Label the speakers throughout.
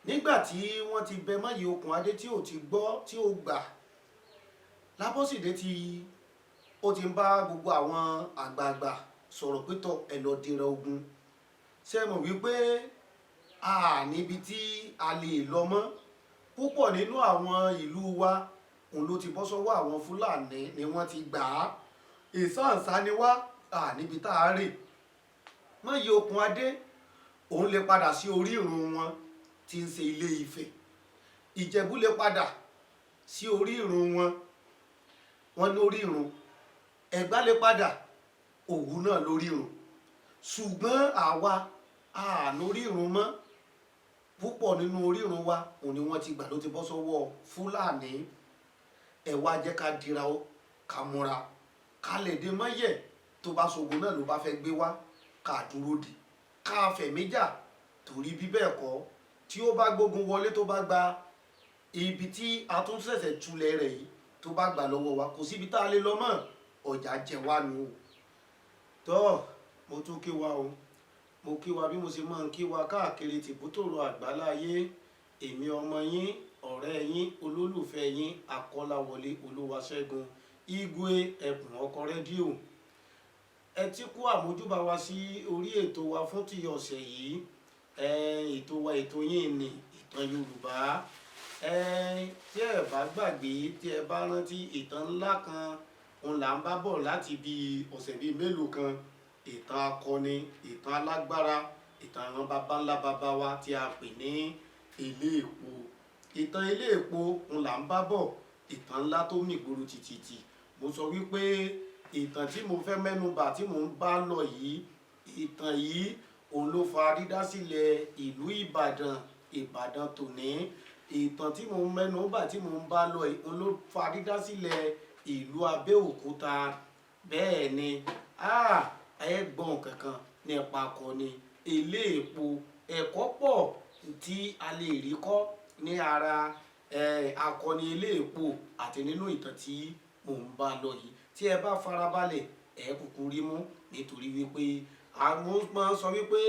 Speaker 1: Nígbà tí wọ́n ti bẹ Mọ́yì Okùnadé tí ò ti gbọ́ tí ò gbà, Lábọ́sídé tí ó ti ń bá gbogbo àwọn àgbààgbà sọ̀rọ̀ pé tọ̀, ẹ lọ dira ogun. Ṣé ẹ mọ̀ wípé a níbi tí a lè lọ mọ́? Púpọ̀ nínú àwọn ìlú wa òun ló ti bọ́ sọ́wọ́ àwọn Fúlàní ni wọ́n ti gbà á. Ìsáǹsá ni wá, a níbi tá a rè. Mọ́yì Okùnadé òun lè padà sí orírun wọn tí ń ṣe Ilé Ifẹ̀. Ìjẹ̀bú lè padà sí orírun wọn, wọn ní orírun. Ẹ̀gbá lè padà, Òwu náà lórírun. Ṣùgbọ́n àwa a lórírun mọ́. Púpọ̀ nínú orírun wa òun ni wọ́n ti gbà, ló ti bọ́ sọ́wọ́ Fúlàní. Ẹ wá jẹ́ ká dira ó, ká múra ká lè dé mọ́yẹ̀. Tó bá ṣogun náà ló bá fẹ́ gbé wá, ká dúró dè, ká fẹ̀mí jà, torí bí bẹ́ẹ̀ kọ́, tí ó bá gbógun wọlé, tó bá gba ibi tí a tún ṣẹ̀ṣẹ̀ tulẹ̀ rẹ̀ yìí, tó bá gbà lọ́wọ́ wa, kò síbi tá a lè lọ mọ́. Ọjà jẹ wá nù o. Tọ́, mo tún kí wa o. Mo kí wa bí mo ṣe máa ń kí wa káàkiri tìbútòrò àgbáláyé. Èmi ọmọ yín, ọ̀rẹ́ yín, olólùfẹ́ yín, Akọ́láwọlé Olúwaṣẹ́gun Igwe Ẹkùn Ọkọ Rédíò. Ẹ ti kú àmójúbà wa sí orí ètò wa fún ti ọ̀sẹ̀ yìí. Ètò wa, ètò yín ni ìtàn Yorùbá. Tí ẹ bá gbàgbé, tí ẹ bá rántí, ìtàn ńlá kan òun là ń bá bọ̀ láti bí ọ̀sẹ̀ bíi mélòó kan. Ìtàn akọni, ìtàn alágbára, ìtàn àwọn baba ńlá baba wa tí a pè ní Eléèpo. Ìtàn Eléèpo òun là ń bá bọ̀, ìtàn ńlá tó mìgboro tìtìtì. Mo sọ wípé ìtàn tí mo fẹ́ mẹ́nubà tí mò ń bá lọ yìí, ìtàn yìí òun ló fa dídásílẹ̀ ìlú Ìbàdàn, Ìbàdàn tòní. Ìtàn tí mo ń mẹ́nubà tí mò ń bá lọ yìí, òun ló fa dídásílẹ̀ ìlú Abẹ́òkúta. Bẹ́ẹ̀ ni, ẹ gbọ́n kankan nípa akọni Eléèpo. Ẹ̀kọ́ pọ̀ tí a lè rí kọ́ ní ara akọni Eléèpo àti nínú ìtàn tí mò ń bá lọ yìí. Tí ẹ bá farabalẹ̀, ẹ kúkú rí mú, nítorí wípé àwọn máa ń sọ wípé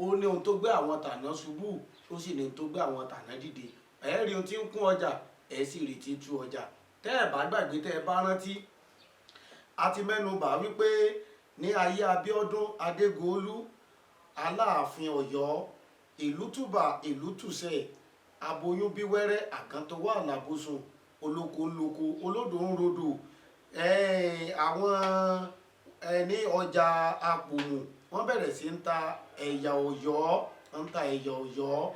Speaker 1: ó ní ohun tó gbé àwọn tàná ṣubú, ó sì ní ohun tó gbé àwọn tàná dìde. Ẹ rí ohun tí ń kún ọjà, ẹ sì rí tí ń tú ọjà. Tẹ́ ẹ bá gbàgbé, tẹ́ ẹ bá rántí, a ti mẹ́nu bà wípé ní ayé Abíọ́dún Adégòólú, Aláàfin Ọ̀yọ́, ìlú tùbà, ìlú tùsẹ̀, aboyún bí wẹ́rẹ́, àgántọwọ́ àlàbòsùn, olóko ń loko, olódò ń rodò. Àwọn ní ọjà Apòmù, wọ́n bẹ̀rẹ̀ sí ń ta ẹ̀yà Ọ̀yọ́, ń ta ẹ̀yà Ọ̀yọ́.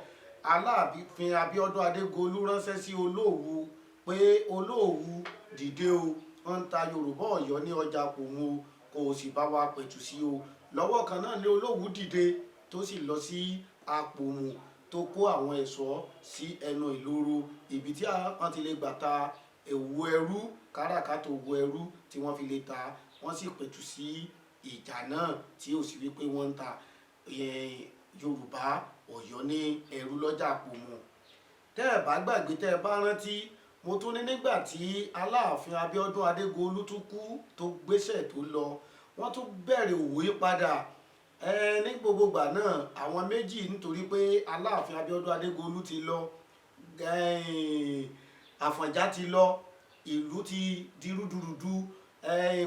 Speaker 1: Aláàfin Abíọ́dún Adégòólú ránṣẹ́ sí Olóòwu pé, "Olóòwu, dìde o, wọ́n ń ta Yorùbá Ọ̀yọ́ ní ọjà Apòmù o, kò sì bá wa pẹ̀tù sí o." Lọ́wọ́ kan náà ní Olóòwu dìde, tó sì lọ sí Apòmù, tó kó àwọn ẹ̀ṣọ́ sí ẹnu ìloro ibi tí wọ́n ti lè gbà ta òwò ẹrú, káràkátà òwò ẹrú tí wọ́n fi lè ta. Wọ́n sì pẹ̀tù sí ìjà náà, tí ó sì wípé wọ́n ń ta Yorùbá Ọ̀yọ́ ní ẹrú lọ́jà Apòmù. Tẹ́ ẹ bá gbàgbé, tẹ́ ẹ bá rántí, mo tún ní nígbà tí Aláàfin Abíọ́dún Adégòólú tún kú, tó gbéṣẹ̀ tó lọ, wọ́n tún bẹ̀rẹ̀ òwò yí padà ní gbogbogbà náà. Àwọn méjì, nítorí pé Aláàfin Abíọ́dún Adégòólú ti lọ, Àfọ̀njá ti lọ, ìlú ti di rúdurùdu.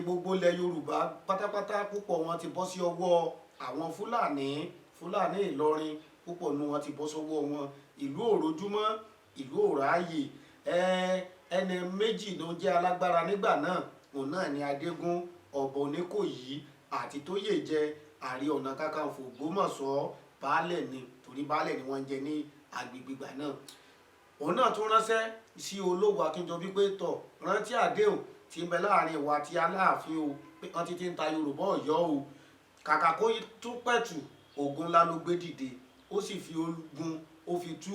Speaker 1: Gbogbo ilẹ̀ Yorùbá pátápátá, púpọ̀ wọn ti bọ́ sí ọwọ́ àwọn Fúlàní, Fúlàní Ìlọrin. Púpọ̀ nínú wọn ti bọ́ sọ́wọ́ wọn. Ìlú òrojúmọ́, ìlú òráàyè. Ẹni méjì ló jẹ́ alágbára nígbà náà. Òun náà ni Adégún Ọ̀bọ Oníkòyí àti Tóyèjẹ Ààrẹ Ọ̀nà Kakanfò Ògbómọ̀ṣọ́. Baálẹ̀ ni, torí baálẹ̀ ni wọ́n ń jẹ ní agbègbè ìgbà náà. Òun náà tún ránṣẹ́ sí Olówu Akínjọbí pé, tọ̀, rántí àdéhùn tí ń bẹ láàrin ìwà àti Aláàfin o, pé wọ́n ti ń ta Yorùbá Ọ̀yọ́ o. Kàkà kó tún pẹ̀tù, ogun ńlá ló gbé dìde. Ó sì fi ogun, ó fi tú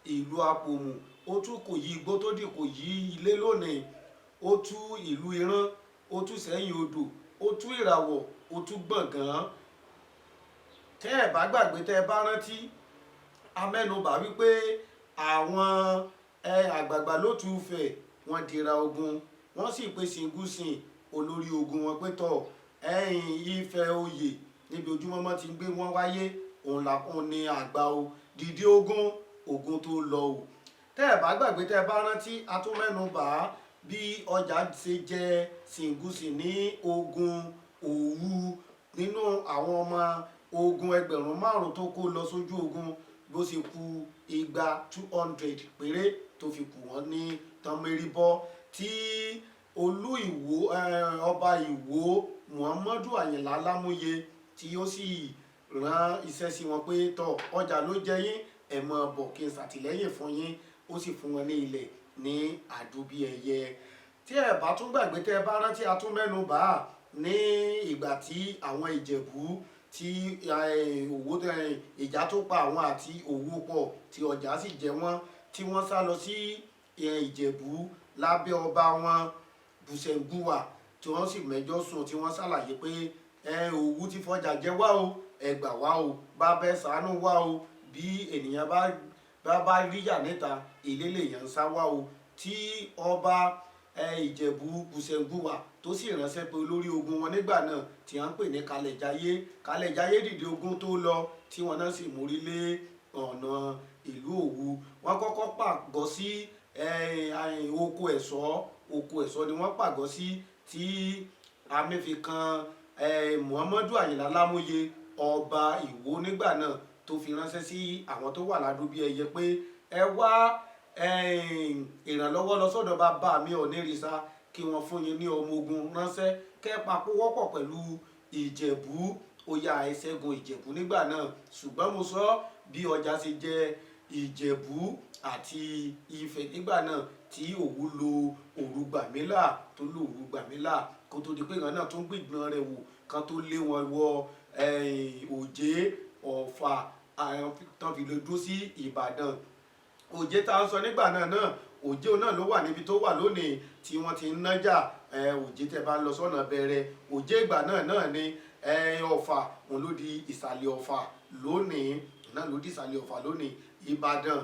Speaker 1: ìlú Apòmù, ó tú Kòyí igbó tó dì Kòyí ilé lónìí, ó tú ìlú Ìran, ó tú Sẹ́yìn Odò, ó tú Ìràwọ̀, ó tú Gbọ̀ngàn. Tẹ́ ẹ̀ bá gbàgbé, tẹ́ ẹ bá rántí, amẹ́nubà wípé àwọn àgbààgbà ló tu Ifẹ̀, wọ́n dira ogun, wọ́n sì pe Ṣìngúsìn, olórí ogun wọn, pé tọ̀, ẹ̀yìn Ifẹ̀ oyè níbi ojúmọ́mọ́ ti ń gbé wọ́n wáyé, òun làkún ní àgbà o, dìde ogun. ogun tó lọ o. Tẹ́ ẹ bá gbàgbé, tẹ́ ẹ bá rántí, a tún mẹ́nu bà á bí ọjà ṣe jẹ Sìngúsì ní ogun Òwu. Nínú àwọn ọmọ ogun 5,000 tó kó lọ sójú ogun, bó ṣe kù 200, 200 péré tó fi kù wọ́n ní tán mérí bọ́, tí olú Ìwó, ọba Ìwó Muhammadu Àyìnlá Lámúyẹ, tí ó sì rán iṣẹ́ sí wọn pé, tọ́, ọjà ló jẹ yín, ẹ̀ mọ̀ bọ̀ kí n ṣàtìlẹ́yìn fún yín. Ó sì fún wọn ní ilẹ̀ ní Àdúbíẹyẹ. Tí ẹ bá tún gbàgbé, tẹ́ ẹ bá rántí, a tún mẹ́nu bà á ní ìgbà tí àwọn Ìjẹ̀bú tí Òwò, ìjà tó pa àwọn àti Òwu pọ̀, tí ọjà sì jẹ wọ́n, tí wọ́n sá lọ sí Ìjẹ̀bú lábẹ́ ọba wọn Bùsẹ̀ngùwà, tí wọ́n sì mẹ́jọ sùn, tí wọ́n ṣàlàyé pé Òwu ti fọjà jẹ wá o, ẹ gbà wá o, bàbá ẹ ṣàánú wá o, bí ènìyàn bá ríyà níta, ilé lèèyàn ń sá wá o. Tí ọba Ìjẹ̀bú Bùsẹ̀ngùwà tó sì ránṣẹ́ pé olórí ogun wọn nígbà náà tí wọ́n ń pè ní Kalẹ̀jayé. Kalẹ̀jayé dìde ogun tó lọ, tí wọ́n náà sì mórí lé ọ̀nà ìlú Òwu. Wọ́n kọ́kọ́ pàgọ́ sí oko Ẹ̀ṣọ́. Oko Ẹ̀ṣọ́ ni wọ́n pàgọ́ sí, tí àmì fi kan Muhammadu Àyìnlá Lámúyẹ, ọba Ìwó nígbà náà, tó fi ránṣẹ́ sí àwọn tó wà ládùúgbò ẹyẹ pé ẹ wá ìrànlọ́wọ́ lọ sọ́dọ̀ bàbá mi Ọ̀nìrìsà, kí wọ́n fún yín ní ọmọ ogun ránṣẹ́, kẹ́ papòwọ́pọ̀ pẹ̀lú Ìjẹ̀bú, ó yá ẹ̀ṣẹ́gun Ìjẹ̀bú nígbà náà. Ṣùgbọ́n mo sọ bí ọjà ṣe jẹ Ìjẹ̀bú àti Ifẹ̀ nígbà náà, tí Òwu lo òru gbàmílà, tó lo òru gbàmílà kó tó di pé ìran náà tún gbìgbọ́n rẹ̀ wò kan tó lé wọn wọ Òjé Ọ̀fà tán fi lè dúró sí Ìbàdàn. Òjé tá a ń sọ nígbà náà, Òjé náà ló wà níbi tó wà lónìí tí wọ́n ti ń nájà. Òjé tẹ́ bá ń lọ sọ́nà Bẹ̀rẹ̀, Òjé ìgbà náà ni. Ọ̀fà òun ló di Ìsàlẹ̀ Ọ̀fà lónìí náà, ló di Ìsàlẹ̀ Ọ̀fà lónìí. Ìbàdàn,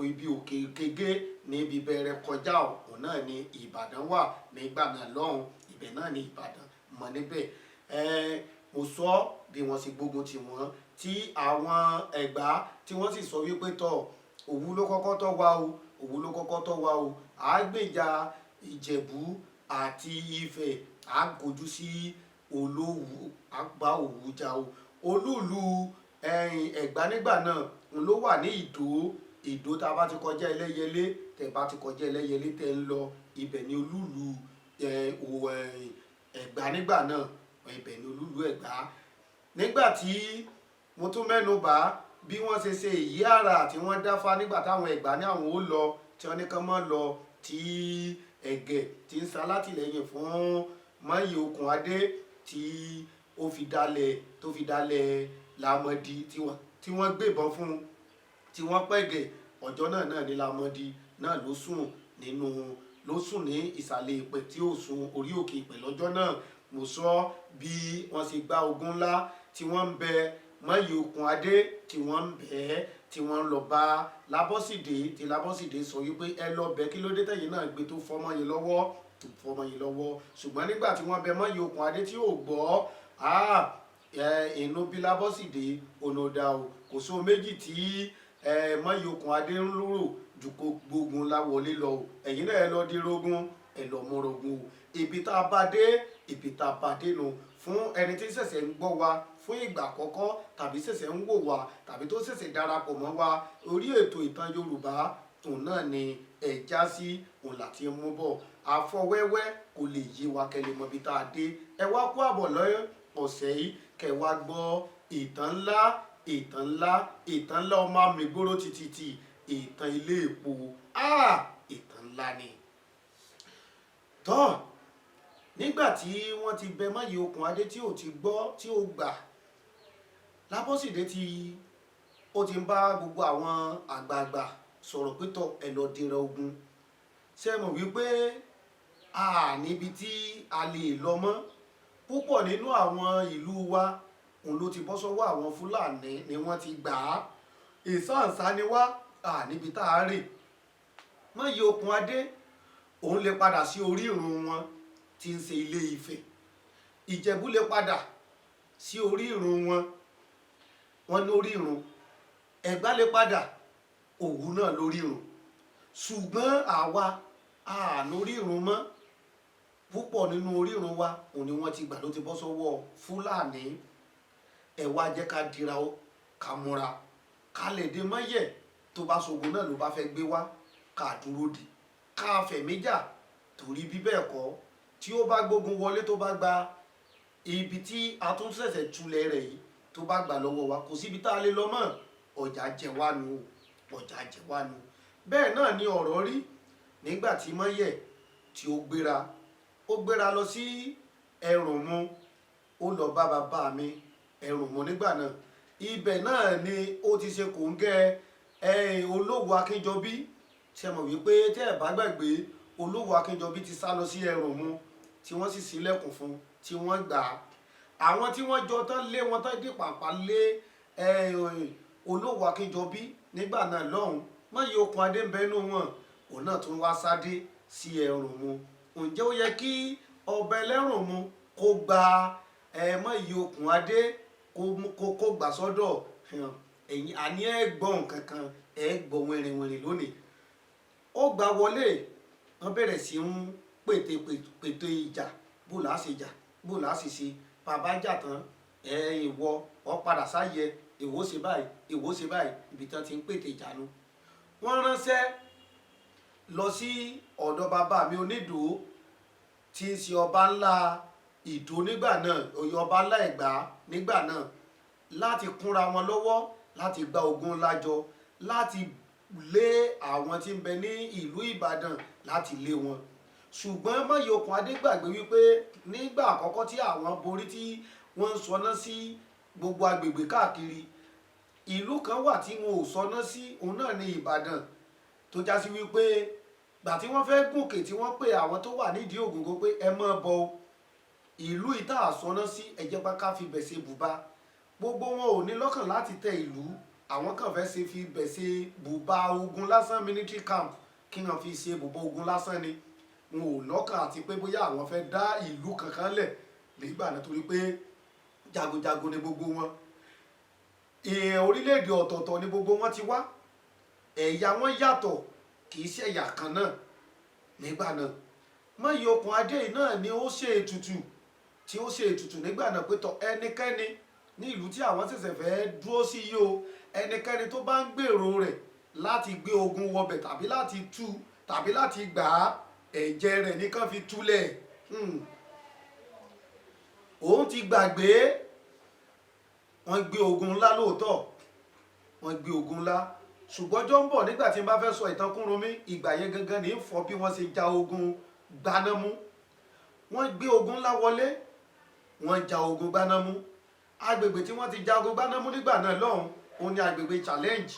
Speaker 1: ibi òkè Kégé níbi Bẹ̀rẹ̀ kọjá òun náà ni Ìbàdàn wà nígbà náà lọ́hùn. Ibẹ̀ náà ni Ìbàdàn mọ̀ níbẹ̀. Mo sọ bí wọ́n ṣe gbógun tì wọ́n, tí àwọn Ẹ̀gbá tí wọ́n sì sọ wípé, tọ̀, Òwu ló kọ́kọ́ tọ́ wa o, Òwu ló kọ́kọ́ tọ́ wa o, àá gbèjà Ìjẹ̀bú àti Ifẹ̀, à á kojú sí Olówú, à á bá Òwu jà o. Olúùlú Ẹ̀gbá nígbà náà òun ló wà ní Ìdó. Ìdó, tá a bá ti kọjá Ẹlẹ́yẹlé, tẹ̀ bá ti kọjá Ẹlẹ́yẹlé tẹ̀ ń lọ, ibẹ̀ ni olúùlú Ẹ̀gbá nígbà náà, ibẹ̀ ni olúùlú Ẹ̀gbá. Nígbà tí mo tún mẹ́nu bà bí wọ́n ṣe ṣe èyí àrà tí wọ́n dáfá nígbà táwọn Ẹ̀gbá ní àwọn ó lọ, tí wọ́n ní kán mọ́ lọ, tí Ẹ̀gẹ̀ tí ń ṣalátìlẹ́yìn fún Mọ́yì Okùn Adé, tí ó fi dalẹ̀, tó fi dalẹ̀ Lámọdì, tí wọ́n gbébọn fún un, tí wọ́n pẹ̀gẹ̀. Ọjọ́ náà ní Lámọdì náà ló sùn nínú, ló sùn ní ìsàlẹ̀ ìpẹ̀, tí ó sùn orí òkè ìpẹ̀ lọ́jọ́ náà. Mo sọ bí wọ́n ṣe gba ogun ńlá tí wọ́n ń bẹ Mọ́yì Okùn Adé, tí wọ́n ń bẹ̀ ẹ́, tí wọ́n ń lọ bá Lábọ́sídé, tí Lábọ́sídé sọ wípé ẹ lọ bẹ̀, kí ló dé tẹ̀yìn náà gbé tó fọ́mọ́ yín lọ́wọ́, tó fọ́mọ́ yín lọ́wọ́. Ṣùgbọ́n nígbà tí wọ́n bẹ Mọ́yì Okùn Adé tí ò gbọ́, inú bí Lábọ́sídé ọ̀nà o. Kò sóhun méjì tí Mọ́yì Okùn Adé ń rò ju kó gbógun láwọlé lọ o. Ẹ̀yin náà ẹ lọ dírógún, ẹ lọ múrogun o. Ibi tá a bá dé, ibi tá a bá dé nu. Fún ẹni tí ṣẹ̀ṣẹ̀ ń gbọ́ wa fún ìgbà àkọ́kọ́, tàbí ṣẹ̀ṣẹ̀ ń wò wá, tàbí tó ṣẹ̀ṣẹ̀ darapọ̀ mọ́ wa, orí ètò ìtàn Yorùbá òun náà ni ẹ̀ já sí, òun láti mú bọ̀. Àfọwẹ́wẹ́ kò lè yé wa kẹ́lẹ́ mọ̀ bí tá a dé. Ẹ wá kó àbọ̀ lọ́yọ̀ ọ̀sẹ̀ yìí, kẹ́ wá gbọ́ ìtàn ńlá, ìtàn ńlá, ìtàn ńlá ọmọ àmìgbóró títí, ìtàn ilé epo. Ìtàn ńlá ni. Tọ́, nígbà tí wọ́n ti bẹ Mọ́yì Okùn Adé tí ò ti gbọ́, tí ò gbà, Lábọ́sídé tí ó ti ń bá gbogbo àwọn àgbààgbà sọ̀rọ̀ pé, tọ́, ẹ lọ dira ogun. Ṣé ẹ mọ̀ wípé a níbi tí a lè lọ mọ́? Púpọ̀ nínú àwọn ìlú wa òun ló ti bọ́ sọ́wọ́ àwọn Fúlàní ni wọ́n ti gbà á. Ìsáǹsá ni wá, a níbi tá a rè. Mọ́yì Okùn Adé òun lè padà sí orírun wọn tí ń ṣe Ilé Ifẹ̀. Ìjẹ̀bú lè padà sí orírun wọn, wọn ní orírun. Ẹ̀gbá lè padà. Òwu náà lórírun, ṣùgbọ́n àwa a lórírun mọ́. Púpọ̀ nínú orírun wa òun ni wọ́n ti gbà, ló ti bọ́ sọ́wọ́ Fúlàní. Ẹ wá jẹ́ ká dira ó, ká múra, ká lè dé mọ́yẹ̀. Tó bá ṣogun náà ló bá fẹ́ gbé wá, ká dúró dì, ká fẹ̀mí jà, torí bí bẹ́ẹ̀ kọ́, tí ó bá gbógun wọlé, tó bá gba ibi tí a tún ṣẹ̀ṣẹ̀ tulẹ̀ rẹ̀ yìí, tó bá gbà lọ́wọ́ wa, kò síbi tá a lè lọ mọ́. Ọjà jẹ wá nu, ọjà jẹ wá nu. Bẹ́ẹ̀ náà ni ọ̀rọ̀ rí nígbà tí Mọ́yẹ̀ tí ó gbéra, ó gbéra lọ sí Ẹrùnmú. Ó lọ bá bàbá mi Ẹrùnmú nígbà náà. Ibẹ̀ náà ni ó ti ṣe kòńgẹ́ Olówù Akínjọbí. Ṣe mọ̀ wípé, tẹ́ ẹ̀ bá gbàgbé, Olówù Akínjọbí ti sá lọ sí Ẹrùnmú, tí wọ́n sì ṣílẹ̀kùn fún, tí wọ́n gbà á. Àwọn tí wọ́n jọ tán lé wọn tán dé pàpà lé Olówù Akínjọbí nígbà náà lọ́hùn, Mọ́yì Okùn Adé ń bẹnu wọn. Òun náà tún wá sádé sí Ẹrùnmú. Ǹjẹ́ ó yẹ kí ọba Ẹlẹ́rùnmú kó gba Mọ́yì Okùn Adé, kó gbà sọ́dọ̀? Ẹ̀yìn àní ẹ̀ gbọ́ nǹkan kan, ẹ̀ gbọ́ wìrìwìrì lónìí. Ó gbà wọlé, wọ́n bẹ̀rẹ̀ sí ń pète pète ìjà. Bó là á ṣe jà, bó là á ṣe ṣe, bàbá jà tán, ẹ ìwọ ọ padà sáyẹ, ìwọ ṣe báyìí, ìwọ ṣe báyìí. Ibi tán ti ń pète ìjà nu. Wọ́n ránṣẹ́ lọ sí ọ̀dọ̀ bàbá mi Onídòó, tí ń ṣe ọba ńlá Ìdó nígbà náà, oyè ọba ńlá Ẹ̀gbá nígbà náà, láti kúnra wọn lọ́wọ́, láti gba ogun ńlá jọ, láti lé àwọn tí ń bẹ ní ìlú Ìbàdàn, láti lé wọn. Ṣùgbọ́n Mọ́yì Okùn Adé gbàgbé wípé nígbà àkọ́kọ́ tí àwọn borí, tí wọ́n ń sọná sí gbogbo agbègbè káàkiri, ìlú kan wà tí wọn ò sọná sí, òun náà ní Ìbàdàn. Tó já sí wípé gbà tí wọ́n fẹ́ gòkè, tí wọ́n pè àwọn tó wà nídìí Ògògó pé ẹ mọ́ bọ ìlú ìta àsọná sí, ẹ jẹ́ pé ká fi bẹ̀ ṣe bùbá. Gbogbo wọn ò ní lọ́kàn láti tẹ ìlú, àwọn kan fẹ́ ṣe fi bẹ̀ ṣe bùbá ogun lásán, military camp, kí wọ́n fi ṣe bùbá ogun lásán ni. Wọn ò lọ́kàn àti pé bóyá àwọn fẹ́ dá ìlú kankan lẹ̀ nígbà náà, torí pé jagunjagun ni gbogbo wọn. Orílẹ̀-èdè ọ̀tọ̀ọ̀tọ̀ ni gbogbo wọn ti wá, ẹ̀yà wọn yàtọ̀, kì í ṣe ẹ̀yà kan náà nígbà náà. Mọ́yì Okùn Adé náà ni ó ṣe ètùtù, tí ó ṣe ètùtù nígbà náà pé tọ, ẹnikẹ́ni ní ìlú tí àwọn ṣẹ̀ṣẹ̀ fẹ́ dúró sí yìí o, ẹnikẹ́ni tó bá ń gbèrò rẹ̀ láti gbé ogun wọbẹ̀, tàbí láti tú, tàbí láti gbà á, ẹ̀jẹ̀ rẹ̀ nìkan fi túlẹ̀. Òun ti gbàgbé. Wọ́n gbé ogun ńlá lóòótọ́, wọ́n gbé ogun ńlá, ṣùgbọ́n ọjọ́ ń bọ̀ nígbà tí n bá fẹ́ sọ ìtàn Kúrúnmí. Ìgbà yẹn gangan ní fọ bí wọ́n ṣe ja ogun gbanámú. Wọ́n gbé ogun ńlá wọlé, wọ́n ja ogun gbanámú. Agbègbè tí wọ́n ti ja ogun gbanámú nígbà náà lọ́hùn, òun ní agbègbè Challenge.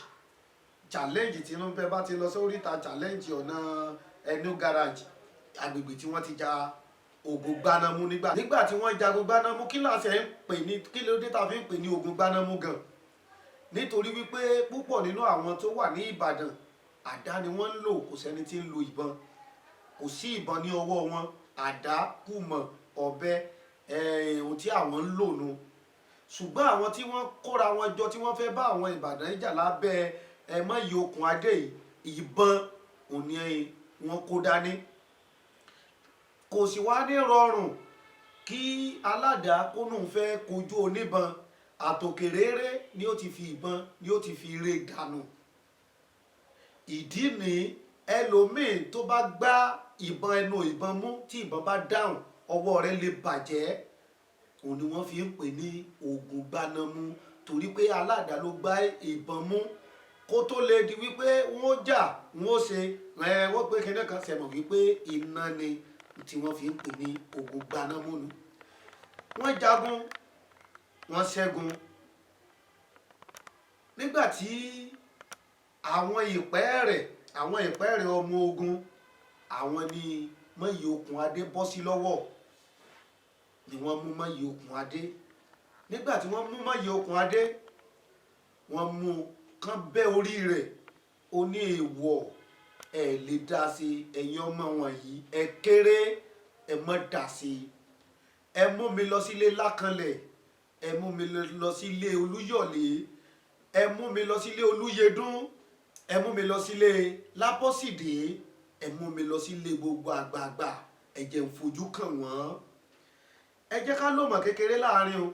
Speaker 1: Challenge tí inú bẹ́ẹ̀ bá ti lọ sóríta Challenge, ọ̀nà ẹnu garage, agbègbè tí wọ́n ti ja ogun gbanámú nígbà tí wọ́n jagun gbanámú. Kí láṣẹ ń pè ní, kí ló dé tá a fi ń pè ní ogun gbanámú gan? Nítorí wípé púpọ̀ nínú àwọn tó wà ní Ìbàdàn, àdá ni wọ́n ń lò. Kò sẹ́ni tí ń lo ìbọn, kò sí ìbọn ní ọwọ́ wọn. Àdá, kùmọ̀, ọ̀bẹ, ohun tí àwọn ń lò nu. Ṣùgbọ́n àwọn tí wọ́n kóra wọn jọ, tí wọ́n fẹ́ bá àwọn Ìbàdàn jà lábẹ́ Mọ́yì Okùn Adé yìí, ìbọn òní wọn kó dání. Kò sì wá ní rọrùn kí aládàá kónú fẹ́ kojú oníbọn. Àtòkèrèrè ni ó ti fi ìbọn, ni ó ti fi ré dànù. Ìdí ní ẹlòmíín tó bá gbá ìbọn, ẹnu ìbọn mú, tí ìbọn bá dáhùn, ọwọ́ rẹ̀ lè bàjẹ́. Òun ni wọ́n fi ń pè ní ogun gbanámú, torí pé aládàá ló gbá ìbọn mú. Kó tó lè di wípé wọ́n jà, wọ́n ṣe ẹ, wọ́n pé kíní kan sẹ̀mọ̀ wípé iná ni tí wọ́n fi ń pè ní ogun gbanámú nu. Wọ́n jagun, wọ́n ṣẹ́gun. Nígbà tí àwọn ìpẹ́ẹ̀rẹ̀ ọmọ ogun, àwọn ni Mọ́yì Okùn Adé bọ́ sí lọ́wọ́, ni wọ́n mú Mọ́yì Okùn Adé. Nígbà tí wọ́n mú Mọ́yì Okùn Adé, wọ́n mú kán bẹ́ orí rẹ̀. Ó ní èèwọ̀, ẹ lè dá sí, ẹ̀yin ọmọ wọ̀nyí, ẹ kéré, ẹ mọ́ dá sí. Ẹ mú mi lọ sílé Lákanlẹ̀, ẹ mú mi lọ sílé Olúyọ̀lé, ẹ mú mi lọ sílé Olúyẹdùn. Ẹ mú mi lọ sílé Lábọ́sídé, ẹ mú mi lọ sílé gbogbo àgbààgbà, ẹ jẹ́ n fojú kàn wọ́n. Ẹ jẹ́ ká lòmọ̀ kékeré láàrin o.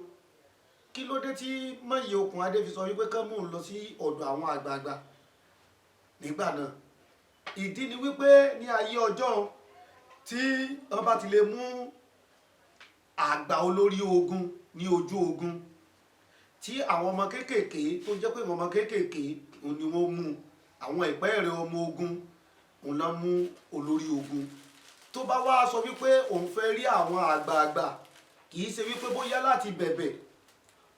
Speaker 1: Kí ló dé tí Mọ́yì Okùnadé fi sọ wípé kán mú un lọ sí ọ̀dọ̀ àwọn àgbààgbà nígbà náà? Ìdí ni wípé ní ayé ọjọ́ tí wọ́n bá ti lè mú àgbà olórí ogun ní ojú ogun, tí àwọn ọmọ kéékèèké tó jẹ́ pé àwọn ọmọ kéékèèké òun ni wọ́n mú, àwọn ìpẹ́ẹ̀rẹ̀ ọmọ ogun òun ló mú olórí ogun, tó bá wá sọ wípé òun fẹ́ rí àwọn àgbààgbà, kì í ṣe wípé bóyá láti bẹ̀bẹ̀.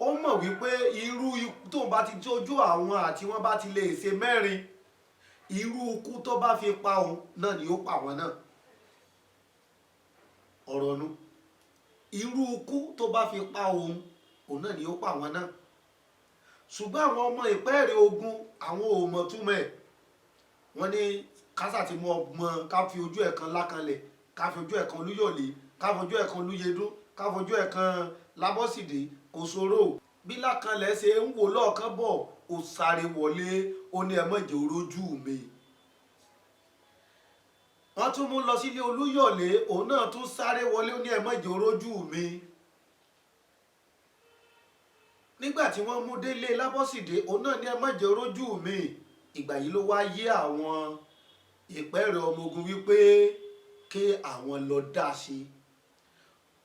Speaker 1: Ó mọ̀ wípé irú tóun bá ti tójú àwọn àti wọ́n bá ti lè ṣe mẹ́rin, irú ikú tó bá fi pa òun náà ni ó pa àwọn náà. Ọ̀rọ̀ nu, irú ikú tó bá fi pa òun, òun náà ni ó pa àwọn náà. Ṣùgbọ́n àwọn ọmọ ìpẹ́ẹ̀rẹ̀ ogun, àwọn ò mọ̀ túmọ̀ ẹ̀. Wọ́n ní kásà ti mú ọmọ, ká fi ojú ẹ̀ kan Lákanlẹ̀, ká fi ojú ẹ̀ kan Olúyọ̀lé, ká fojú ẹ̀ kan Olúyẹdún, ká fojú ẹ̀ kan Lábọ́sídé, kò ṣòro. Bí Lákanlẹ̀ ṣe ń wò lọ́ọ̀kan bọ̀, ó sáré wọlé, ó ní ẹ má jẹ́ orójú mi. Wọ́n tún mú lọ sílé Olúyọ̀lé, òun náà tún sáré wọlé, ó ní ẹ má jẹ́ orójú mi. Nígbà tí wọ́n mú délé Lábọ́sídé, òun náà ní ẹ má jẹ́ orójú mi. Ìgbà yìí ló wá yé àwọn ìpẹ́ẹ̀rẹ̀ ọmọ ogun wípé kí àwọn lọ dá sí.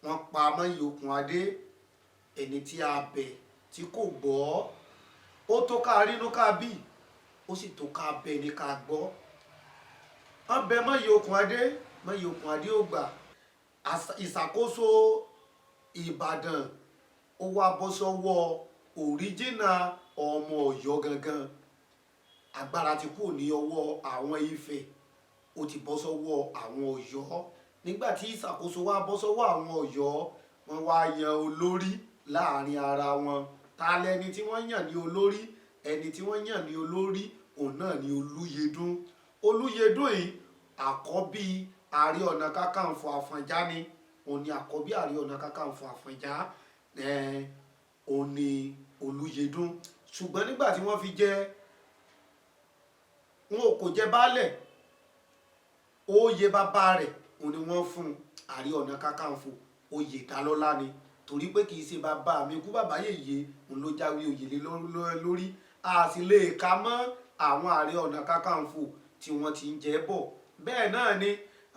Speaker 1: Wọ́n pa Mọ́yì Okùnadé, ẹni tí a bẹ̀ tí kò gbọ́. Ó tó ká rínú ká bí, ó sì tó ká bẹ̀ ní ká gbọ́. Wọ́n bẹ Mọ́yì Okùnadé, Mọ́yì Okùnadé ò gbà. Ìṣàkóso Ìbàdàn ó wá bọ́ sọ́wọ́ òríjìnà ọmọ Ọ̀yọ́ gangan. Agbára ti kúrò ní ọwọ́ àwọn Ifẹ̀, ó ti bọ́ sọ́wọ́ àwọn Ọ̀yọ́. Nígbà tí ìṣàkóso wá bọ́ sọ́wọ́ àwọn Ọ̀yọ́, wọ́n wá yan olórí láàrin ara wọn. Ta lẹni tí wọ́n yàn ní olórí? Ẹni tí wọ́n yàn ní olórí òun náà ní Olúyẹdùn. Olúyẹdùn yìí, àkọ́bí Ààrẹ Ọ̀nà Kakanfò Àfọ̀njá ni. Òun ni àkọ́bí Ààrẹ Ọ̀nà Kakanfò Àfọ̀njá, òun ni Olúyẹdùn. Ṣùgbọ́n nígbà tí wọ́n fi jẹ, wọn kò jẹ baálẹ̀, oyè bàbá rẹ̀ òun ni wọ́n fún Ààrẹ Ọ̀nà Kakanfò. Oyè ìdálọ́lá ni, torí pé kì í ṣe bàbá mi kú bàbá yèyé òun ló jáwé oyè lé lórí. A sì lè ka mọ́ àwọn Ààrẹ Ọ̀nà Kakanfò tí wọ́n ti ń jẹ bọ̀. Bẹ́ẹ̀ náà ni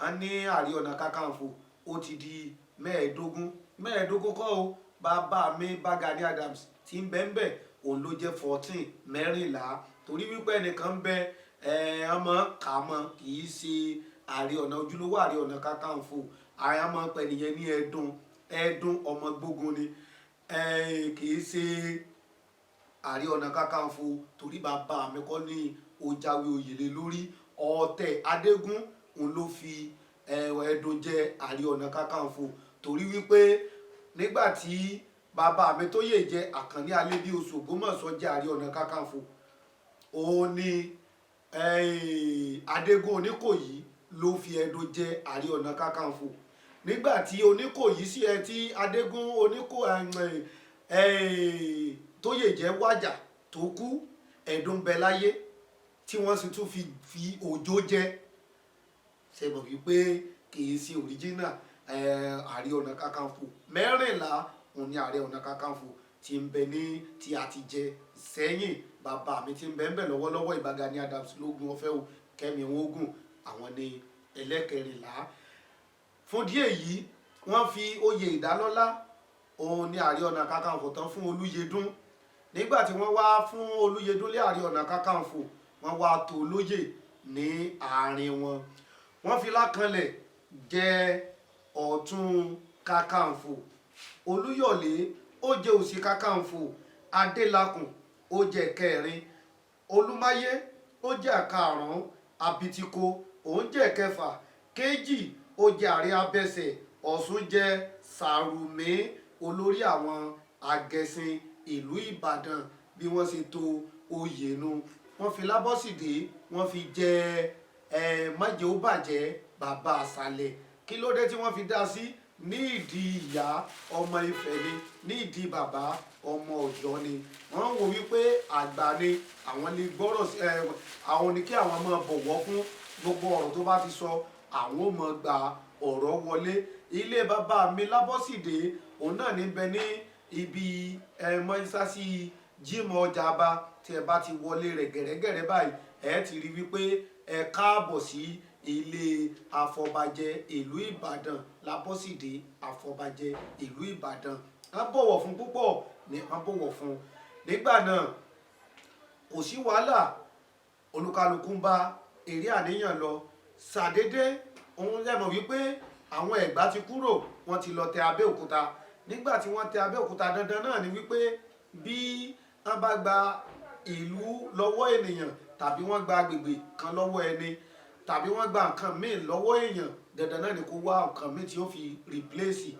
Speaker 1: a ní Ààrẹ Ọ̀nà Kakanfò ó ti di 15. 15 kọ́ o, bàbá mi bá Gani Adams tí ń bẹ ń bẹ, òun ló jẹ́ 14, 14, torí wípé ẹnìkan ń bẹ, ọmọ kà mọ́, kì í ṣe Ààrẹ Ọ̀nà, ojúlówó Ààrẹ Ọ̀nà Kakanfò. Àyà máa ń pè nìyẹn ní Ẹdùn, Ẹdùn ọmọ gbógun ni, kì í ṣe Ààrẹ Ọ̀nà Kakanfò, torí bàbá mi kọ́ ní ó jáwé oyè lé lórí. Ọ̀tẹ̀ Adégún òun ló fi Ẹdùn jẹ Ààrẹ Ọ̀nà Kakanfò, torí wípé nígbà tí bàbá mi tó yè jẹ Àkànní Alébíoṣù Ògbómọ̀ṣọ́ jẹ Ààrẹ Ọ̀nà Kakanfò, òun ni Adégún Oníkòyí ló fi Ẹdùn jẹ Ààrẹ Ọ̀nà Kakanfò. Nígbà tí Oníkòyí sí ẹ tí Adégún Oníkò tó yè jẹ wájà tó kú, Ẹdùn bẹ láyé tí wọ́n sì tún fi Òjó jẹ. Ṣe mọ̀ wípé kì í ṣe òríjínà Ààrẹ Ọ̀nà Kakanfò? 14 òun ni Ààrẹ Ọ̀nà Kakanfò tí ń bẹ ní tí a ti jẹ sẹ́yìn. Bàbá mi tí ń bẹ ń bẹ lọ́wọ́lọ́wọ́, Ìbà Gani Adams lógún ọ̀fẹ́ o, kẹ́mi wọn ogun, àwọn ni ẹlẹ́kẹrìnlá. Fún díẹ̀ yìí, wọ́n fi oyè ìdálọ́lá òun ni Ààrẹ Ọ̀nà Kakanfò tán fún Olúyẹdùn. Nígbà tí wọ́n wá fún Olúyẹdùn lé Ààrẹ Ọ̀nà Kakanfò, wọ́n wá tó lóyè ní àárín wọn. Wọ́n fi Lákanlẹ̀ jẹ Ọ̀tún Kakanfò, Olúyọ̀lé ó jẹ Òsì Kakanfò, Adélakùn ó jẹ kẹrin, Olúmáyé ó jẹ karùnún, Abitiko òun jẹ kẹfà, Kéjì ó jẹ Ààrẹ Abẹsẹ̀, Ọ̀ṣun jẹ Sàrùmí, olórí àwọn Agẹṣin ìlú Ìbàdàn. Bí wọ́n ṣe tò oyè nu. Wọ́n fi Lábọ́sídé, wọ́n fi jẹ májè ó bàjẹ́ bàbá àṣàlẹ̀. Kí ló dé tí wọ́n fi dá sí? Ní ìdí ìyá, ọmọ Ifẹ̀ ni, ní ìdí bàbá, ọmọ Ọ̀yọ́ ni. Wọ́n ń wo wípé àgbà ni, àwọn lè gbọ́rọ̀ sí ẹ, àwọn ní kí àwọn máa bọ̀wọ̀ fún. Gbogbo ọ̀rọ̀ tó bá ti sọ, àwọn ò mọ̀ gba ọ̀rọ̀ wọlé. Ilé bàbá mi Lábọ́sídé, òun náà ní bẹ ní ibi ẹ mọ́ṣáláṣí Jímọ̀ Ọjà Ọba. Tí ẹ bá ti wọlé rẹ̀ gẹ̀rẹ́gẹ̀rẹ́ báyìí, ẹ ti rí wípé ẹ káàbọ̀ sí ilé àfọbàjẹ ìlú Ìbàdàn, Lábọ́sídé àfọbàjẹ ìlú Ìbàdàn. Wọ́n bọ̀wọ̀ fún púpọ̀ ni wọ́n bọ̀wọ̀ fún nígbà náà. Kò sí wàhálà, olúkálukú ń bá eré àníyàn lọ. Ṣàdédé òun lẹ́mọ̀ wípé àwọn Ẹ̀gbá ti kúrò, wọ́n ti lọ tẹ Abẹ́òkúta. Nígbà tí wọ́n tẹ Abẹ́òkúta, dandan náà ni wípé bí wọ́n bá gba ìlú lọ́wọ́ ènìyàn, tàbí wọ́n gba agbègbè kan lọ́wọ́ ẹni, tàbí wọ́n gba nǹkan míì lọ́wọ́ èèyàn, dandan náà ni kó wá nǹkan míì tí ó fi replace.